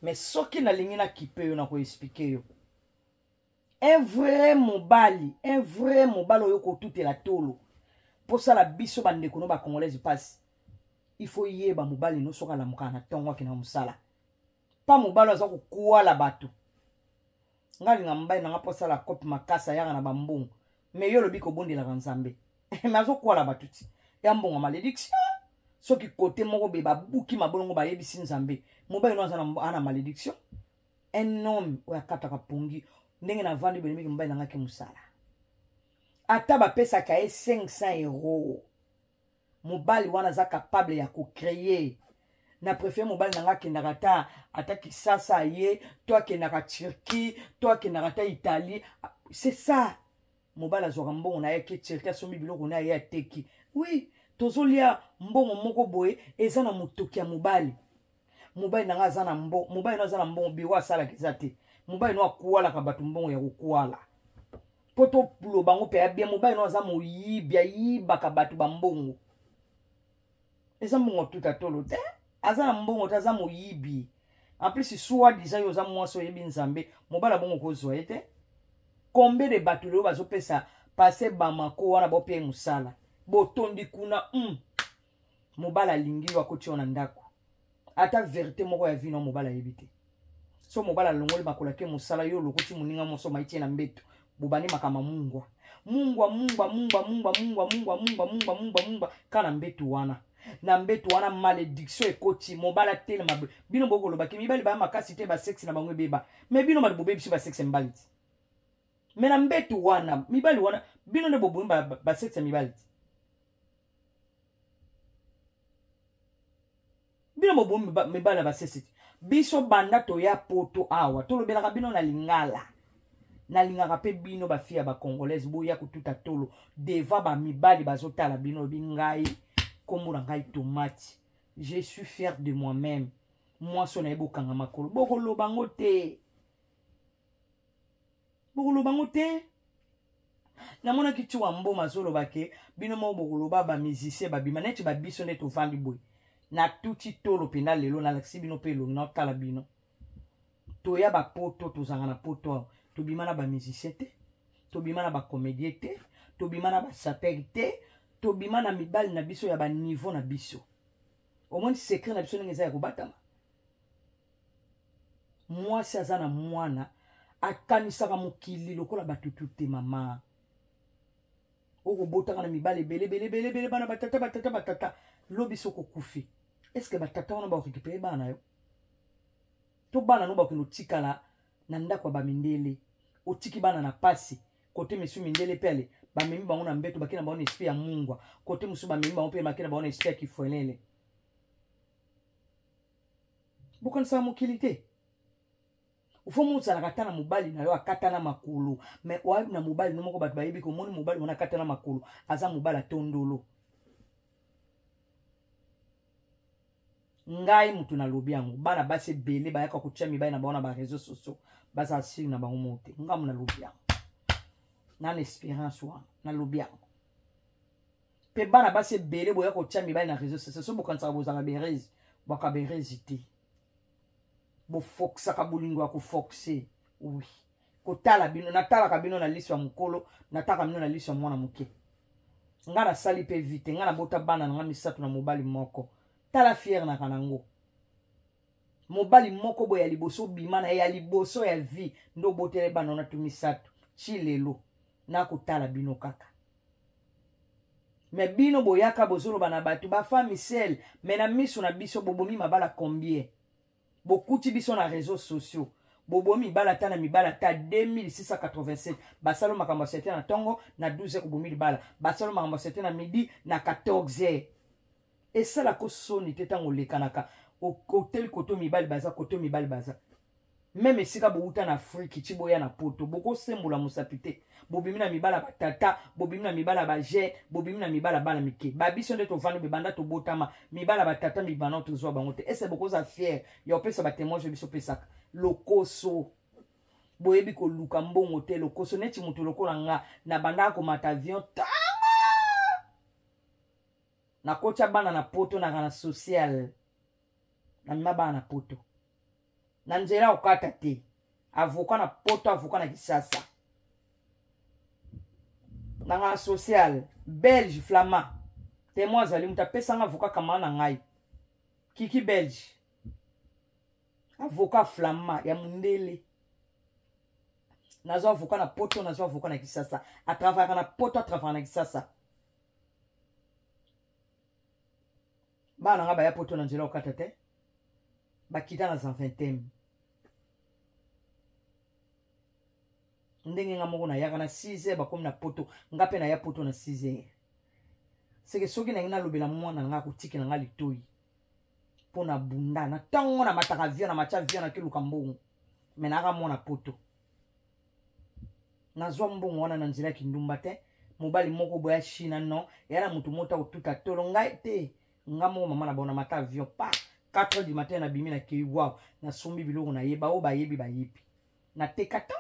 Mais soki nalingi nakipe yo, nakoexplike yo. Un vrai mobali, un vrai mobali oyo kotutela tolo mposala biso bandeko no bacongolaise mpasi. Il faut yeba mobali no soki alamukaka na ntongo akenda mosala, pa mobali aza kokwala bato. Nga alinga mobali nanga mpo asala cope makasi, ayaka na bambongo. Me yo olobi kobondelaka Nzambe, me azokwala bato ti ya mbongo malédiction. Soki kote moko be babuki mabolongo, bayebisi Nzambe, mobali no aza na malédiction. Un homme oyo akataka pongi ndenge navandi boye, mobali nangaki mosala, ata bapesaka ye 500 euro, mobali wana aza capable ya kocreye. Na préfère mobali na nga akendaka ata Kisasa ye, to akendaka Turquie, to akendaka ata Italie. C'est ça, mobali azwaka mbongo na ye, ake Turquie, asombi biloko na ye, ateki. Oui, tozolia mbongo moko boye eza na motoki ya mobali. Mobali na nga aza na mbongo, mobali no aza na mbongo, biro asalaka eza te. Mobali no akwalaka bato mbongo ya kokwala mpo toloba ngo mpe ya bien. Mobali no aza moyibi, ayibaka bato bambongo, eza mbongo tuta tolo te. Aza na mbongo te, aza moyibi. En plus, soit disant yo oza mwasi oyebi Nzambe, mobali abongo kozwa ye te. Combien de bato lelo bazopesa pase Bamako wana, baopia ye mosala, botondi kuna. Mobali alingi yo, akoti yo na ndako, ata verité moko ya vino mobali ayebi te. So mobali alongoli makolo, ake mosala, yo olokoti moninga moso maitie na mbeto, bobandi makambo mungwa mungwa mungwa mungwa mungwa mungwa mungwa mungwa mungwa mungwa mungwa ka na mbeto wana. Na mbeto wana malédiction ekoti. Mobali atelema, bino bokolobaki mibali baya makasi te, basexe na bango ebeba. Me bino bato bobebisi basexe mibali ti. Me na mbeto wana mibali wana, bino nde bobomi basexe ya mibali ti. Bino bobomi mibali ya basese ti. Biso banda toya Poto awa, tolobelaka bino na lingala. Nalingaka mpe bino bafille ya bacongolaise boya kotuta tolo devant bamibali bazotala bino. Lobi ngai, nkombo na ngai Tomati, je suis fier de moi-même. Mwasi oyo nayebi okanga makolo, bokoloba ngo te, bokoloba ngo te. Namonaki Tiwa Mboma azoloba ke bino moko bokoloba bamusicien babima neti babiso nde tovandi boye. Natuti tolo mpenza lelo, nalakisi bino mpe elongi, naotala bino. Toya bapoto, tozalaka na Poto awa, tobima na bamusicien te, tobima na bacomédien te, tobima na basaper te, tobima na mibali na biso ya baniveau na biso. Omoni secret na biso ndenge eza ya kobatama. Mwasi aza na mwana, akanisaka mokili lokola batutu te. Mama, okobotaka na mibali ebele ebele ebele ebele, bana batata batata batata. Lobi soki okufi, estce batata wana bakorécupere bana na yo? To bana no bakende otikala na ndako ya bamindele, otiki bana na pasi. Kote misu mindele mpe ale bamemi bango na mbeto, bake na bango na esprit ya mungwa. Kote mosusu bamemi bango mpe bake na bango na esprit ya kifuelele. Bokanisaka mokili te. Ofo mozalaka ata na mobali na yo akatana makolo, mais oya na mobali no moko, bato bayebi komoni mobali wana akatana makolo, aza mobali atondolo. Ngai moto nalobi yango, bana basi ebele bayaka kotia mibali na bango na bareseau sociaux, bazala siri na bango moko te. Ngai mo nalobi yango na na expérience wana, nalobi yango mpe. Bana basi ebele boya kotia mibali na réseau sociaux, so bokanisaka bozalaka berese, bwaka berese te. Bofokisaka bolingo ya kofokse. Oui, kotala bino, natalaka bino na liso ya mokolo, natalaka bino na liso ya mwana moke. Ngai nasali mpe vite, ngai nabota bana na ngai misato na mobali moko. Tala fiere naka nango, mobali moko boye ya liboso obima na ye, ya liboso ya vie nde obotele bana wana tu misato. Ti lelo nakotala bino kaka. Me bino boyaka bozoloba na bato bafamisele, me na miso na biso bobomi mabala combien? Bokuti biso na réseaux sociaux, bobomi mibala ata na mibala ata 2687. Basala makambo ya sete na ntongo, na 12 heures kobomi libala. Basala makambo ya sete na midi, na 14 heures. Esalaka soni te ntango olekanaka, oteli koto mibali baza, koto mibali baza. Meme esika bowuta na Afrike ti boya na Poto, bokosembola mosapi te. Bobimi na mibala batata, bobimi na mibala bajeune, bobimi na mibala bana mike. Babiso nde tovandi bebanda tobotama, mibala batata mibana tozwa bango te. Ese bokoza fiere ya kopesa batémoignage biso pesaka lokoso. Boyebi koluka mbongo te, lokoso neti moto lokola nga na bandaka komata avion tanga, nakotya bana na Poto, naka na social, namema bana na Poto. Na nzela okata te. Avocat na poto, avocat na Kisasa. Nanga social, belge flamand. Témoin azali moto apesanga avocat kamara na ngai. Kiki belge. Avocat flamand ya mundele. Nazo avocat na poto, nazo avocat na Kisasa. Atravaka na poto, atravaka na Kisasa. Bana na nga baya poto na nzela okata te. Bakita na Zaventem. Ndenge nga moko nayaka na 6 heures bakomi na poto, nga pe naya poto na 6 heures. Seke soki nangi nalobela mwana na nga akotikela nga litoyi. Mpo na bunda na ntango na mataka avion na matya avion nakeluka mbongo. Me nayaka mwana poto. Nazwa mbongo wana na nzela ya kindumba te. Mobali moko boya China non, ya na moto moko akotuta tolo ngai te. Nga moko mama na bona mata avion pa 4 heures du matin na bimi na kei wow, nasombi biloko na ye baoyo bayebi bayebi. Nateka tanga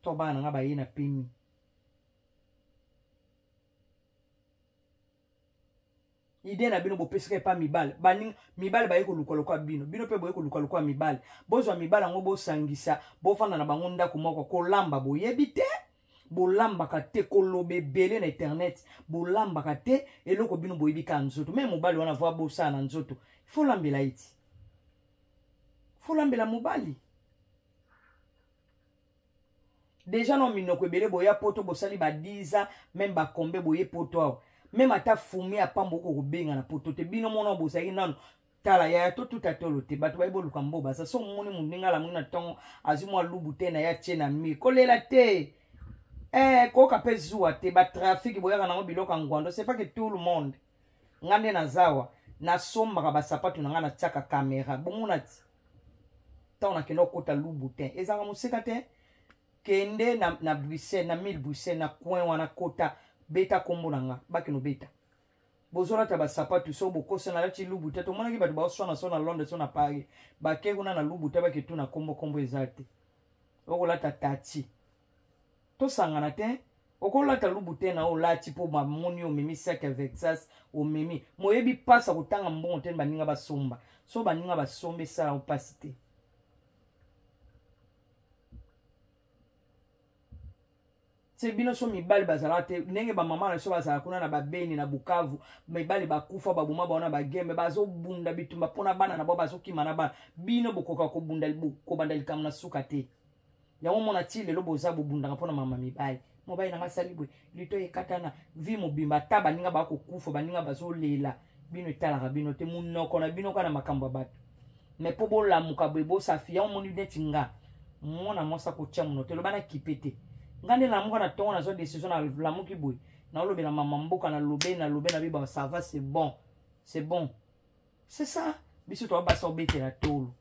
to bana na nga baye na pemi. Idee na bino bopesaka epa mibale, baninga mibale baye koluka lokola bino, bino mpe boye koluka lokola mibale. Bozwa mibale yango bosangisa, bofanda na bango ndako moko, kolamba boyebi te, bolambaka te, koloba ebele na internet bolambaka te, eloko bino boyebi kaka nzoto. Me mobali wana voa bosala na nzoto, fo lambela ye ti, fo lambela mobali. Deja no minoko ebele boya poto bosali ba 10 ans même ba kombe boye poto awa même ata fumi ya pambo oko kobenga na poto te bino mona bozali nano tala yaya to tuta tolo te bato baye boluka mbo baza so omoni moninga alamuki na ntongo azwi mwa lubu te na ye atie na mur kolela te eh, koyoka mpe zuwa te batrafiki boyaka nango biloko ya ngwando c'est pas que tout le monde nga nde nazawa nasombaka basapatu na nga natiaka kamera bomona ti ntango nakenda kokota Louboutin ezalaka mosika te kende na, na Bruxelles na mille Bruxelles na coin wana kota beta kombo na nga bakende obeta bozolata basapatu so bokosa nalati Louboutin tomonaki bato baoswana so na Londres so na Paris bake kuna na Louboutin baketuna kombo kombo eza te okolata tati tosangana te okolata Louboutin na olati mpo bamoni omemi sac ya Vexas omemi moyebi mpasi ya kotanga mbongo te baninga basomba so baninga basomba esala mpasi te se bino so mibali bazalaka te ndenge bamama na biso bazala kuna na babeni na Bukavu mibali bakufa baboma bango na bagembe bazobunda bitumba mpona bana na bango bazokima na bana bino bokoka kobunda kobanda likambo na suka te yango mona ti lelo boza bobundaka mpona mama mibali mobali nanga asali boye lito ekatana vi mobimba ata baninga bakokufa baninga bazolela bino etalaka bino te monoko na bino kaka na makambo ya bato me mpo bolamuka boye bosafi yango moni neti nga mwana mwasi akotya mono te loba na kipe te nga nde nalamuka na ntongo nazwa decision nalamuki boye naolobela mama mboka nalobe nalobe na biba ça va c'est bon c'est bon c'est ça biso toa basi obetela tolo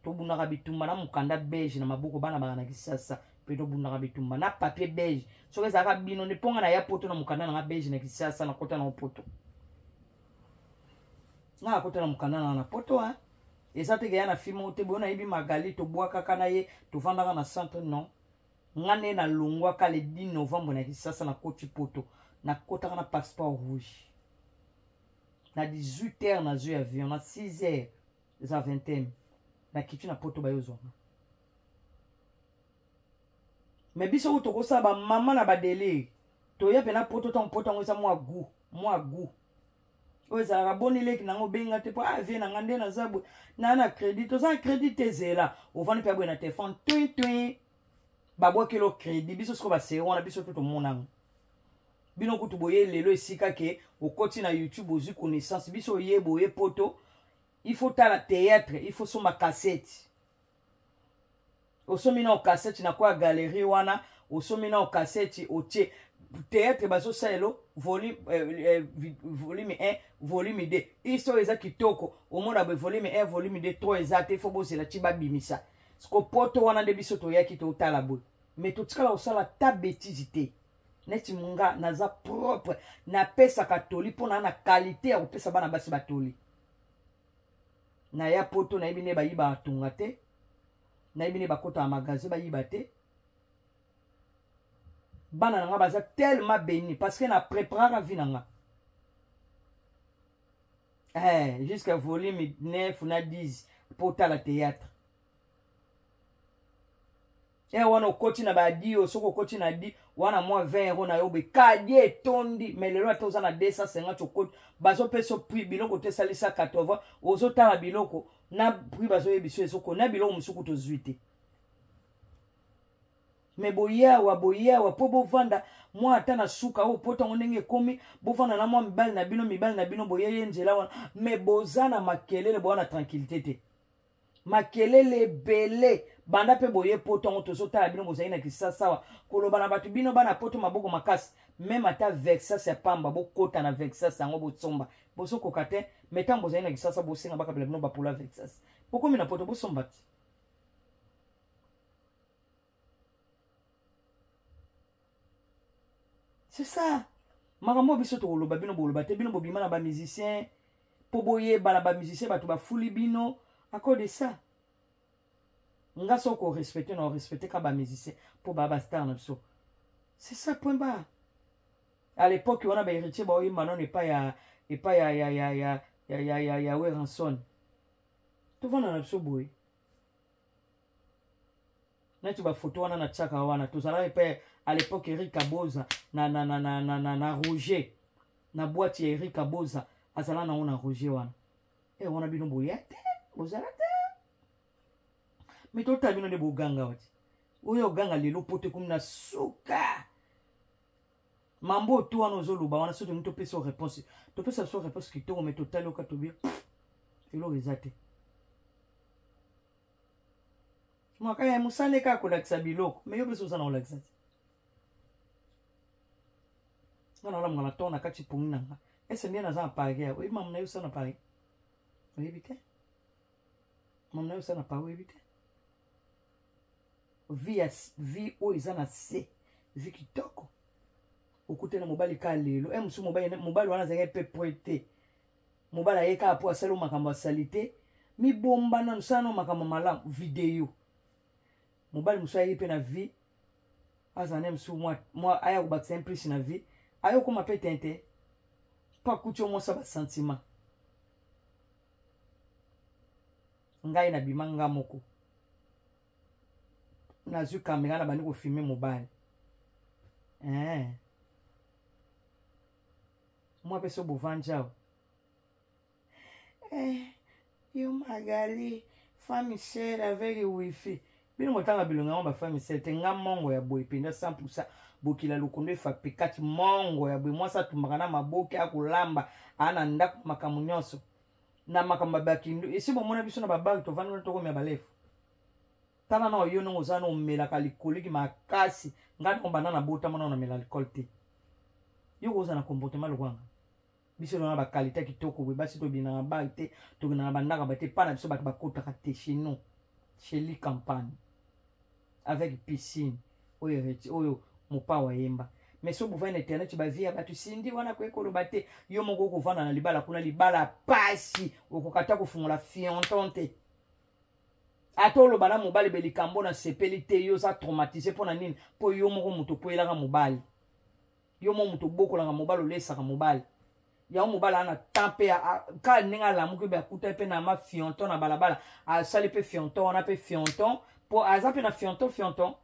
tobundaka bitumba na mokanda beige na maboko bana baka na Kisasa mpe tobundaka bitumba na papier beige soki ezalaka bino nde mpo nga na ya poto na mokanda nanga beige na Kisasa nakota na poto nga nakota na mokanda nanga na poto hein. Eza te keya na fimo te boyo nayebi Magali tobwakaka na ye tovandaka na centre non nga nde nalongwaka le 10 novembre na Kisasa nakoti poto nakotaka na passeport rouge na 18 heures nazwi avion na 6 heures eza 20 nakiti na poto bayozwanga me biso kutu tokosala bamama na badelire toya mpena poto ntango poto yango eza mwa gout mwa gout oyo ezalaka boni leki nango obenga te mpo avie na nga nde naza boye naa na crédit toza na crédit te zela ovandi mpe boye na telefone twin twin babwakeli o crédit biso sikoyo baseri wana biso to tomonango bino kutu boye lelo esika ke okoti na youtube ozwi connaissance biso oye boye poto il faut tala théâtre il faut somba cassette osombi na cassette na kwa galerie wana osombi na cassette otie théâtre bazosalelo volume, volume 1 volume 2 histoire eza kitoko omona boye volume 1 volume 2 3 eza te fo bozela ti babimisa siko poto wana nde biso toyaki totala boye me totikala kosala ta betise te neti nga naza propre napesaka toli mpo na na qualité ya kopesa bana basi batoli naya poto nayebi nde bayibaka tonga te nayebi nde bakotaka magasin bayiba te bana na nga baza tellement béni parce que na préparaka vie na nga jusqu'à volume 9 na 10. mpo otala théâtre. E wana okoti na badio, soki okoti na di wana mwa 20 euro na yo boye, kadie etondi. Mais lelo ata oza na 250, okoti, bazopesa prix biloko te, esalisa 80, ozotala biloko na prix bazoyebi so ezoko na biloko mosuku tozwi te. Me boyawa, boyawa mpo bovanda mwa ata na suka oyo, mpo ntango ndenge ekomi bovanda na mwa mibali na bino, mibali na bino boyeye nzela wana. Me boza na makelele, boya na tranquillité te, makelele ebele. Banda mpe boye poto yango, tozotala bino, bozali na kisasawa koloba na bato, bino bana poto maboko makasi. Meme ata vexas ya pamba, bokota na vexas yango bosomba, bozokoka te. Me ntango bozali na kisasa, bosenga bakabela bino bapola vexas. Bokomi na poto, bosomba te. C'est ça makambo biso tokoloba, bino boloba te. Bino bobima na bamusicien mpo boyeba na bamusicien, bato bafuli bino. À cause de ça, nga so korespecte na orespecte ka bamusicien mpo baa bastar na biso. C'est ça, point barre. À l'époque wana, bahéritier baoyemba nano epai ya epai ya ya ya ya ya ya ya ya Werrason. Tovanda na biso boye neti bafoto wana na tiaka wana. Tozalaki mpe à l'époque Eric Aboza na Roger, na boîte ya Eric Aboza, azala nango na Roger wana. E wana bino boya te, bozala te. Me totala bino nde boganga wati oyo oganga lelo poto ekomi na suka. Mambo otu wana ozoloba wana, soki tolingi topesa yo réponse, topesa biso réponse kitoko. Me totali oka tobi eloko eza te. Mwaka ya mosala eka kolakisa biloko, me yo mpe oza na kolakisa te. Nga na olamuka na ntongo na kati pongi na nga ese nde naza na Paris. Ya oyebi mamu na yo osala na Paris, oyebi te? Mamu na yo osala na Paris, oyebi te? Vie ya vie oyo eza na se, vie kitoko. Okutana mobali ka lelo e mosusu, mobali, mobali wana azalaki mpe pre te. Mobali aye kaka mpo asali makambo asali te. Mibomba nanu, sala nano makambo malamu video. Mobali mosusu ayeki mpe na vie, azala ne mosusu mwa aya kobakisa ye plus na vie, aye okóma mpe tente mpo akuti yo mwasi ya basentiment. Ngai nabima nga moko, nazwi kamera na bandi kofilme mobali eh. Mwa mpe so bovandi awa eh, yo Magali femme chère avec wifi. Bino botanga bilongo yango, bafemme chère te. Nga mongo ya boye mpenza 100. Bokila lokondo efape kati mongo ya boye. Mwasi atumbaka na maboke, akolamba, aa na ndako, makambo nyonso na makambo ya bakindu. Esi bomona biso na babari tovandi wana tokomia balefu. Tala na oyo ndenge oza na omelaka likoliki makasi. Ngai ntango banda na botama na namela alcool te. Yo koza na comportement lokwanga biso na bakalite kitoko boye. Basi tobina na bar te, tokenda na bandaka ba te. Mpa na biso bato bakotaka te. Chez nous, chez li campagne avec piscine oyo oyo mopawa ayemba. Mais so bovandi na internet, bavie ya bato sindi wana koye koloba te. Yo moko okovanda na libala kuna, libala pasi, okoka ta kofungola fionton te. Ata oloba na mobali be likambo nasepeli te, yo oza traumatise. Mpo na nini? Mpo yo moko moto okweyelaka mobali, yo moko moto obokolaka mobali, olesaka mobali yango. Mobali ana temps mpe kaka ndenge alamuki be akutaki mpe na ma fionton na balabala, asali mpe fionton wana mpe fionton, mpo aza mpe na fionton fionton.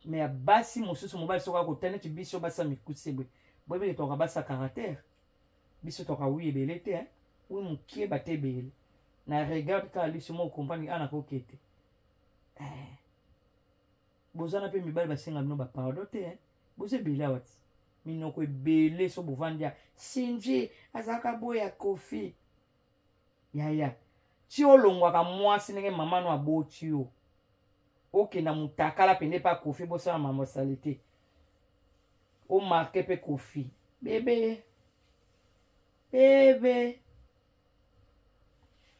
Me ya basi mosusu, mobali soki akota neti biso basi ya mikuse boye, boyebeke toka basi ya caractère. Biso toka wi ebele te, wi mokie bate ebele na regarde kaka liso moko comprendre ana koke te. Eh. Bozana mpe mibali basenga bino bapardon te, eh. Boza ebele awa ti minoko ebele. So bovandi ya Sinji azalaka boya Kofi yaya ti olongwaka mwasi ndenge mama no aboti yo, okenda mutakala pende mpe Kofi, bosala mama osali te, omarke mpe Kofi bebe bebe.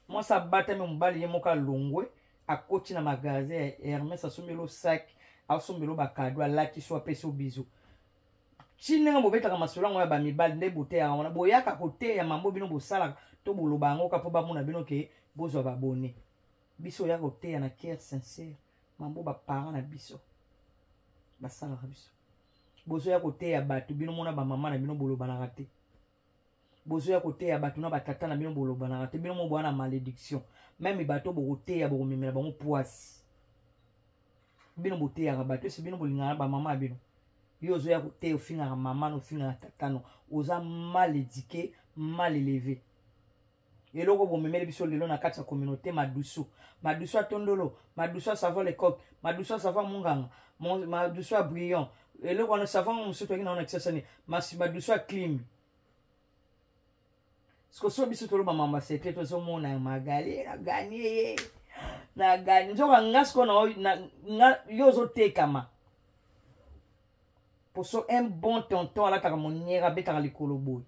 Mwasi abatami, mobali ye moko alongwe, akoti na magasin ya Hermes, asombeli sac, asombeli bakado, alakisi, apesi yo bizu. Ti ndenge bobetaka masolo yango ya bamibali nde boteyaka wana, boyaka koteya mambo bino bosalaka to boloba yango ka mpo bamona bino ke bozwa babone. Biso oya koteya na cœur sincère mambo baparent na biso basalaka biso. Bozoya koteya bato, bino mona bamama na bino bolobanaka te. Bozoya koteya bato na batata na bino, bolobanaka te, bino mo boa na malédiction. Meme bato bokoteya, bokomemela bango poasi. Bino boteyaka bato, esi bino bolingaka bamama ya bino. Yo ozoya koteya, ofingaka mama no, ofingaka tata no, oza mal éduqué, mal élevé. Eloko bomemeli biso lelo na kati ya communauté, madusu, madusu ya tondolo, madusu ya savon lecoq, madusu ya savon munganga, madusu ya brillant, eloko wana savon mosusu toyaki nango na Kisasa nini, madusu ya clim. Siko so biso toloba mamba secret, tozomona Magali na ganye ye na ganye, nzoka nga siko na yo ozotekama. Poso un bon tonton alataka moniere, abetaka likolo boye.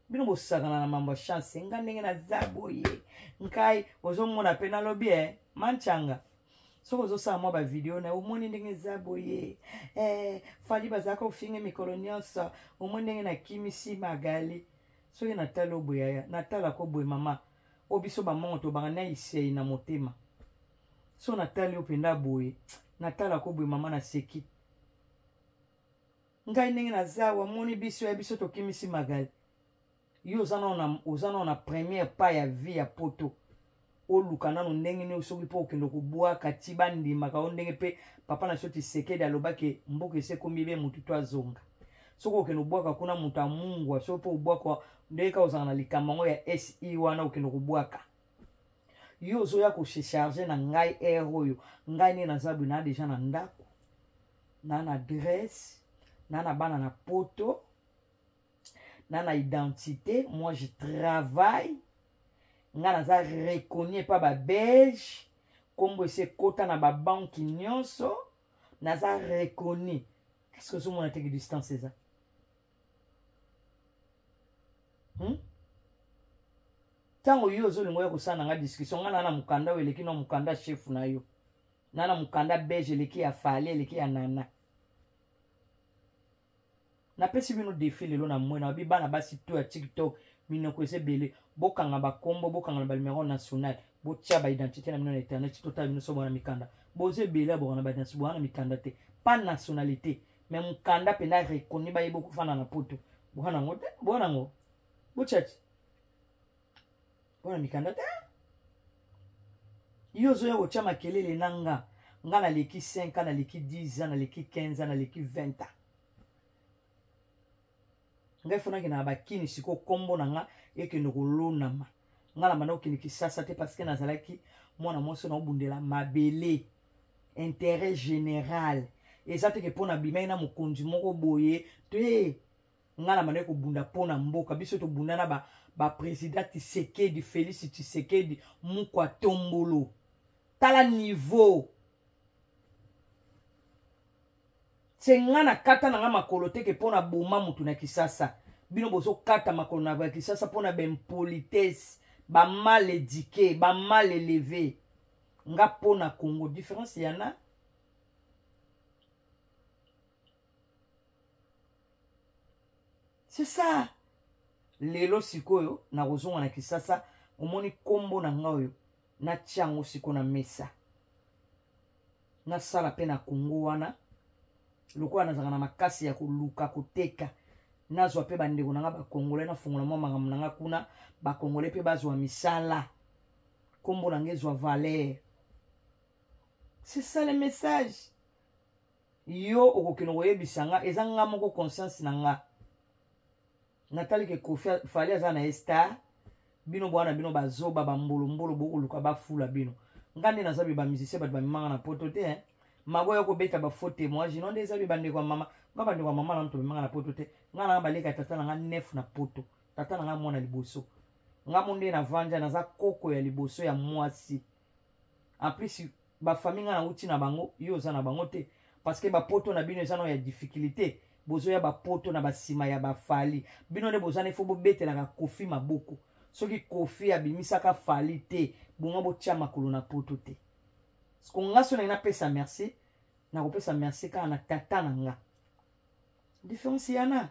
Bino bosakana na mambo ya chance. Nga ndenge naza boye, nkai ozomona mpe nalobi e manchanga, soki ozosala mwa bavideo na omoni ndenge eza boye, Fally bazalaka kofinga mikolo nyonso, omoni ndenge nakimisi Magali. Soki natali oyo boye, yaya, natalako boye, mama oyo biso bamongo tobanga na isei na motema. So natali oyo mpenza boye, natalako boye, mama, naseki ngai ndenge naza. Wamoni biso ya biso tokimisi Magali. Yo oza nano na première pas ya vie ya poto, oluka nano ndenge nini soki mpo okende kobwaka ti bandimaka yo, ndenge mpe papa na biso Tisekedi alobaki, mboka esi ekomi be, motu to azonga. Soki okende kobwaka kuna, moto amungwa, soki mpo obwaka ndenge kaka ozala na likambo yango ya si wana, okende kobwaka. Yo ozoya kose charge na ngai aire oyo, ngai nde naza boye, naa deja na ndako, naa na adresse, naa na bana na poto, na na identité. Moi, je travaille, nga naza reconnu epa babelge, nkombo esi ekota na babanki nyonso, naza reconnu. Est ce que ozomona teke distance eza? Ntango yo ozolinga oya kosala na nga discussion, nga naa na mokanda oyo eleki na mokanda chef na yo, naa na mokanda belge eleki ya Fally, eleki ya Nana. Napesi bino défi lelo na mwe na bana basi to ya TikTok, minoko eza ebele, bokanga bakombo, bokanga na banumero national, botia baidentité na bino na internet, totala bino so bona mikanda. Boza ebele ya boka na baidentité, boza na mikanda te, pas nationalité mais mokanda mpenza reconnu, bayeba okofanda na poto. Boza nango te, boza nango, botia ti bona mikanda te. Yo ozoya kotia makelele na nga. Nga naleki 5 ans, naleki 10 ans, naleki 15 ans, naleki 20 ans. Ngai fo nakende na bakini sikoyo, nkombo na nga ekende kolonama. Ngai na banda kokende Kisasa te parce que nazalaki mwana mwasi naobundela mabele, intérêt général. Eza teke mpo na bimai na mokonzi moko boye te. Ngai na bandaki kobunda mpo na mboka biso. Tobunda na baprésident ba Tisekedi, Félix Tisekedi Mukwa Tombolo. Tala niveau se nga na kata na nga makolo teke mpo na boma motu na Kisasa. Bino bozokata makolo na ya Kisasa mpo na baimpolitesse, bamal éduqué, bamal élevé. Nga mpo na Congo, différence yana. C'est ça. Lelo sikoyo nakozonga na Kisasa, omoni nkombo na nga oyo natia yango sikoyo na mesa, nasala mpe na Kongo wana lokola nazalaka na makasi ya koluka koteka, nazwa mpe bandeko na nga bakongole, nafungola mwa makambo na nga kuna, bakongole mpe bazwa misala, nkombo na nga ezwa valeur. C'est ça le message. Yo okokende koyebisa nga, eza nga moko conscience na nga. Natali ke Kofi Fally aza na ye star, bino bwana bino bazoba, bambolombolo, bokoluka bafula bino. Nga nde naza be bamusicien, bato bamemanga na poto te, hein? Mago ya kobeta bafaux témoignage no nde eza be bandeko ya mama nga, bandeko ya mama na moto bamemanga na poto te. Nga nanga baleka tata na nga nef na poto, tata na nga mwana liboso, nga mo nde navanja, naza koko ya liboso ya mwasi. En plus bafamille nga nauti na bango, yo oza na bango te, parce que bapoto na bino eza nao ya difficulté. Bozoya bapoto na basima ya baFally. Bino nde boza na ifo bobetelaka Kofi maboko. Soki Kofi abimisaka Fally te, bonga botia makolo na poto te. Siko nga so nangi napesa merci, nakopesa merci kaka na tata na nga. Différence yana,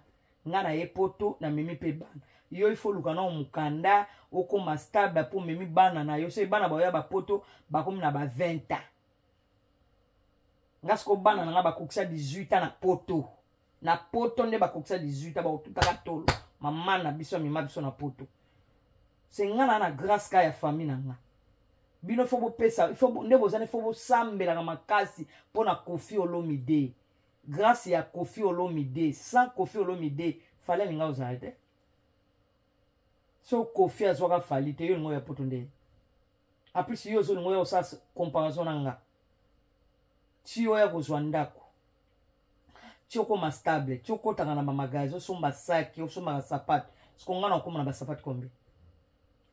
nga na ye poto, namemi mpe bana. Yo ifo oluka nao mokanda, okóma stable mpo omemi bana na yo. Soki bana baoya bapoto, bakomi na ba 20 ans. Nga siko bana na nga bakokisa 18 ans na poto. Na poto nde bakokisa 18 ans, bakotutaka tolo. Mama na biso amema biso na poto. Se nga na na grâce ka ya famille na nga. Bino faut bopesa, faut nde bozali faut bosambelaka makasi mpo na Koffi Olomide. Grâce ya Koffi Olomide, sans Koffi Olomide, Fally alinga ozala te. So Koffi azwaka Fally te, yo olinga oya poto nde. En plus yo ozolinga oya osala comparaison na nga. Ti oya kozwa ndako. Ti okoma stable, ti okotaka na ba magasin osomba saki, osombaka sapato. Siko nga na okoma na ba sapato combien?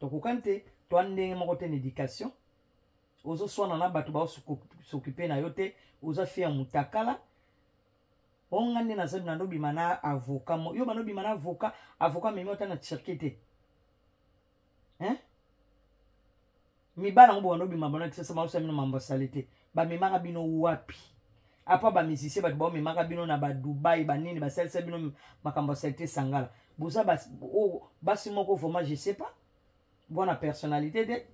Tokokani te, toa ndenge moko te na education. Ozoswana na bato bao s'occuper na yo te, oza fille ya mutakala. Onga nde naza nandobima na avocat mo yo bandobima na avocat, avocat memi ata na Turquie te. Hein? Mibala yango bobanda obima bana kisasa baosala bino mambo asali te. Bamemaka bino wapi? Apa ba musicien bato baomemaka bino na ba Dubai ba nini basalisa bino makambo asali te sangala. Boza basi, oh, basi moko vraiment je sais pas. Bwana personnalité te.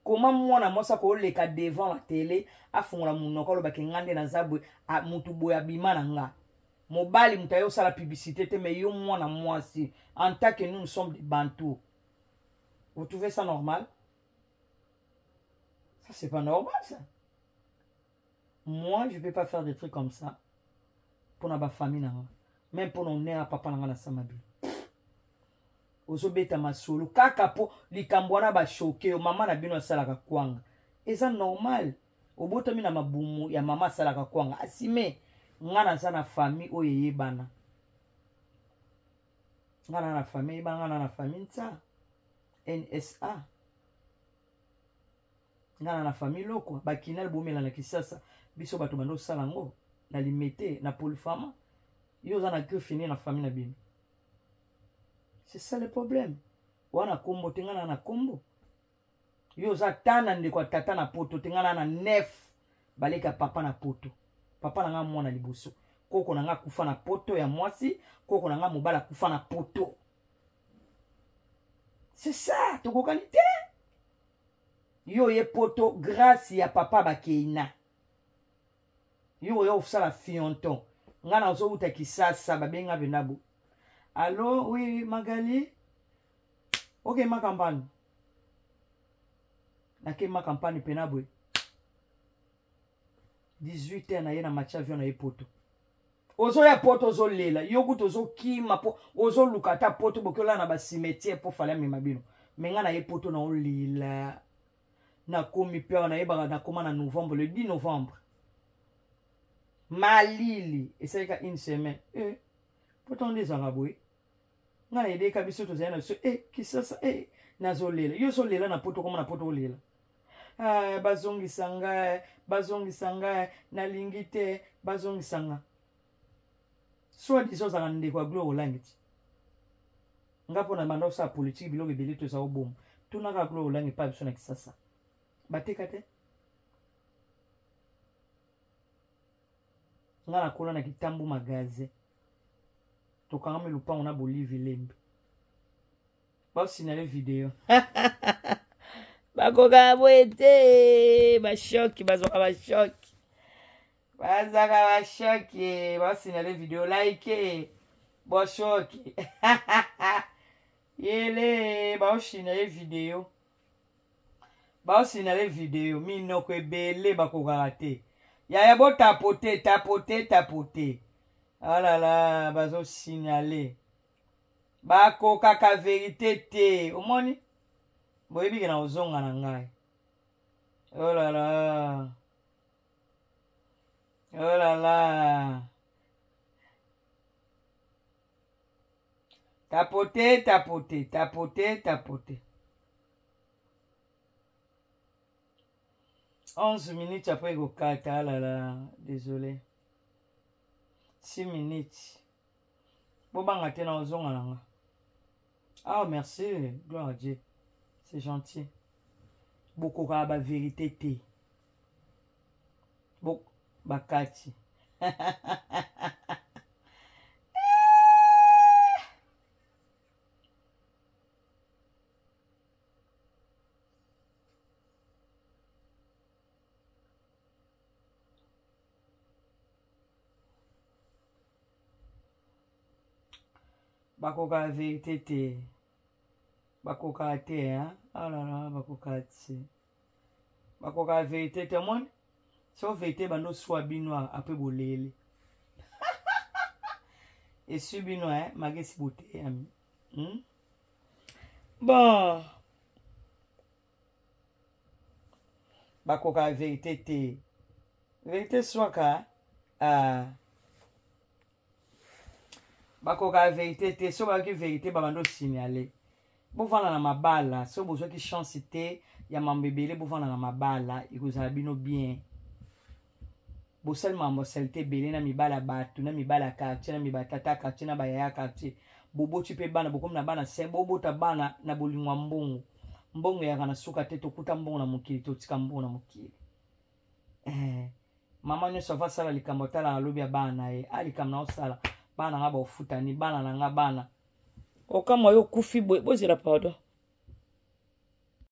Comment mwana mwasi akoleka devant la télé afungola monoko alobaki nga nde naza boye, mutu boye abima na nga. Mobali mutu aye osala publicité te, mais yo mwana mwasi en tant que nous, nous sommes des bantous. Vous trouvez ça normal? Ça c'est pas normal ça. Moi je peux pas faire des trucs comme ça pour na ba famille na nga. Même pour honneur à papa na nga na samabi. Ozobeta masolo kaka po likambo wana ba choquer yo, mama na bino asalaka kwanga. Eza normal. Obotami na mabumu ya mama asalaka kwanga. Asime nga naza na famille oyo eyebana. Nga na na famille eyebana, nga na na famille ntsa NSA. Nga na na famille lokwa bakinal bomela na Kisasa biso bato bando sala ngo na limete na Polyfama. Yo oza na griffe na famille na bino. C'est ça le problème. Wana kombo te nga na na kombo. Yo oza ta na ndeko ya tata na poto te nga na na 9 baleka papa na poto. Papa na nga mwana liboso. Koko na nga kufa na poto ya mwasi, koko na nga mobala kufa na poto. C'est ça, tokokani te. Yo ye poto grâce ya papa bakeina. Yo oyo osala fionton. Nga na ozo uta Kisasa babenga benabo. Allo, oui Magali. OK, ma campagne. Nake ma campagne pena boye. 18 heures na ye na match avion na ye poto. Ozoya poto ozolela, yo kutu ozokima po ozoluka ata poto boki olala na ba cimetière po fallait amema bino. Mais nga na ye poto na olela. Nakomi pe awa nayebaka nakoma na novembre, le 10 novembre. Malili esalika une semaine. Poto nde ezalaka boye. Nga na yebeka biso tozali na biso Kisasa nazolela. Yo ozolela na poto koma na poto olela. Ah, bazongisa nga, bazongisa nga, nalingi te, bazongisa nga. Soit disant ozalaka ndeko ya Gloire Olangi ti. Nga mpo na banda osala politique biloko ebele to eza oboma. Tunaka Gloire Olangi pa biso na Kisasa. Bateka te. Nga nakola na Kitambo magasin. Tokangami lupango na Bolivie Lembe. Ba signaler video. Bakoka boye te, ba choc, bazwaka ba choc. Bazaka ba choc, ba signaler video, like, ba choc. Yele, ba signaler video. Ba signaler video, minoko ebele bakokaka te. Yaya bo tapoter, tapoter, tapoter. Ah là là, bazo signaler. Bakokaka vérité te. Omoni? Boyebi ke na ozonga na ngai. Oh là là. Oh là là. Tapoter, tapoter, tapoter, tapoter. 11 minutes après kokata, ah là là, désolé. 6 minutes. Bobanga te na ozonga na nga. Ah merci, gloire à Dieu. C'est gentil. Bokoka ba vérité te. Bok bakati. Bakokaka verite te. Bakokaka te, hein? Oh là là, bakokaka te. Bakokaka verite te, omoni? So verite bando swa bino après bolele. Esui bino, hein? Magesi boteyami. Bon. Bakokaka verite te. Verite swaka, ah. Bakokaka verite te. So bayoki verite, babando signale. Bovanda na mabala. So bozwaki chance te ya mambo ebele, bovanda na mabala, ekozala bino bien. Bosali mambo salite ebele na mibala ya bato, na mibala ya quartier, na mibala tata quartier, na bayaya quartier. Boboti mpe bana, bokomi na bana se bobota bana na bolingo ya mbongo. Mbongo eyaka na suka te, tokuta mbongo na mokili, totika mbongo na mokili. Mama nyonso ava sala likambo, atala na lobi ya bana na ye. A likambo na osala, bana na nga baofutani, bana na nga bana. Okamwa yo okufi boye, bozela pardon.